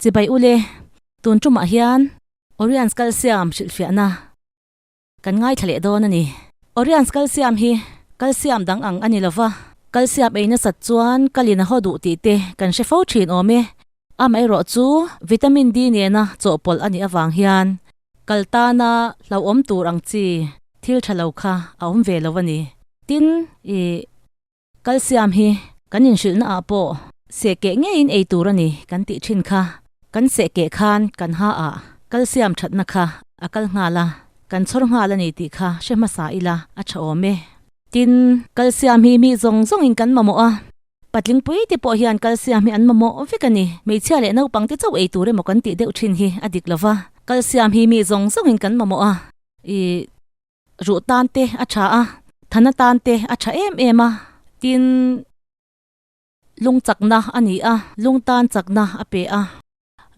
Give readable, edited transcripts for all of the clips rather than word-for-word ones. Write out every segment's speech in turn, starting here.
Chibai ule, tun tumah hian Oriens kalsiam hrilhfiahna kan ngaithla leh dawn a ni. Oriens kalsiam hi kalsiam dang ang a ni lova, kalsiam ei nasat chuan kalin a haw duh tih te kan hre fo thin awm e. Amaherawh chu vitamin D nena chawhpawlh a nih avang hian kal tana hlauhawm tur ang chi thil tha lo kha a awm ve lo a ni. Tin, ih. Kalsiam hi kan inhrilhna ah pawh sehkeh ngeiin ei tur a ni kan tih thin kha. Kan sehkeh khan kan ha ah kalsiam thatna kha a kal nghal a, kan chhawr nghal a ni tih kha hre hmasa ila a tha awm e. Tin, kalsiam hi mi zawng zawngin kan mamawh a, patling pui te pawh hian kalsiam hi an mamawh vek a ni. Hmeichhia leh naupang te chauh ei tur emaw kan tih deuh thin hi a dik lo va, kalsiam hi mi zawng zawngin kan mamawh a, ih. Ruh tan te a tha a, thana tan te a tha em em a, tin lung chakna a ni a, lung tan chakna a pe a,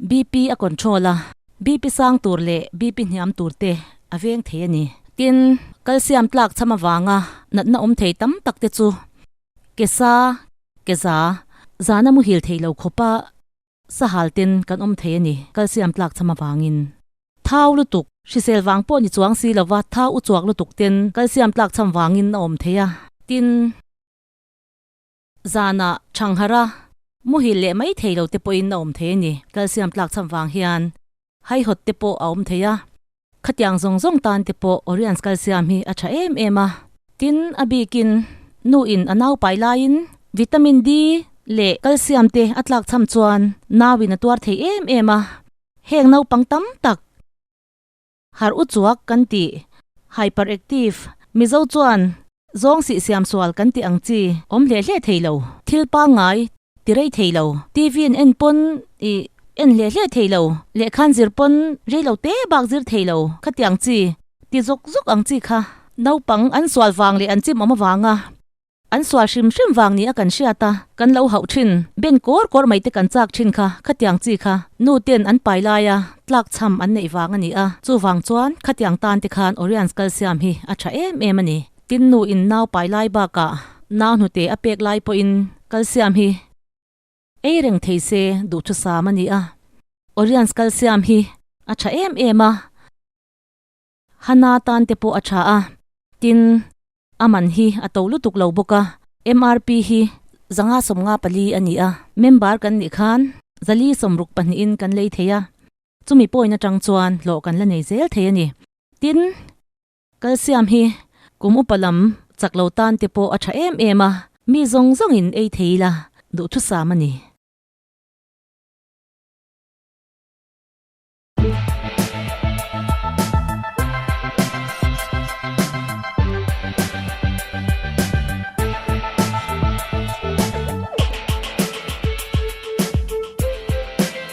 BP a control a, BP sang tur leh BP hniam tur te a veng thei a ni. Tin, calcium tlak cham avanga natna awm thei tam tak te chu ke sa, ke za, zana muhil thei lo khawpa Sahal ten kan awm thei a ni, calcium tlak cham avangin. Thau lutuk, hrisel vang pawh ni chuang si lova thau u chuak lutuk ten calcium tlak cham vangin a awm thei a. Tin, zanah Changhara muhil leh mai thei lo te pawhin a awm thei a ni, calcium tlak cham vang hian haihawt te pawh a awm thei a. Khatiang zawng zawng tan te pawh Oriens calcium hi a tha em em a. Tin, a bikin nu in a nau pai laiin vitamin D leh calcium te a tlak cham chuan nau in a tuar thei em em a. Heng naupang tam tak harh u chuak kan tih, hyperactive, Mizo chuan zawng sih siam sual kan tih ang chi awm hle hle thei lo. Thil pangngai ti rei thei lo. TV an en pawn i en hle hle thei lo. Lehkhan zir pawn rei lo te bak zir thei lo. Khatiang chi ti zawk zawk ang chi kha. Naupang an sual vang leh an chim awm avanga an sual hrim hrim vang ni a kan hriat a, kan lo hauh thin. Ben kawr kawr mai te kan chak thin kha, khatiang chi kha nu ten an pai laia tlak chham an neih vang a ni a. Chuvang chuan khatiang tan te khan Oriens kalsiam hi a tha em em a ni. Tin nu in nau pai lai bakah nau hnute a pek lai pawhin kalsiam hi ei reng thei se duhthusam a ni a. Oriens kalsiam hi a tha em em a, Hana tan te pawh a tha a, tin a man hi a to lutuk lo bawk a. MRP hi 554 a ni a, member kan nih khan 462 in kan lei thei a, chumi point atang chuan hlawh kan la nei zel thei a ni. Tin. Kalsiam hi kum upa lam chak lo tan te pawh a tha em em a, mi zawng zawngin ei thei ila duhthusam a ni.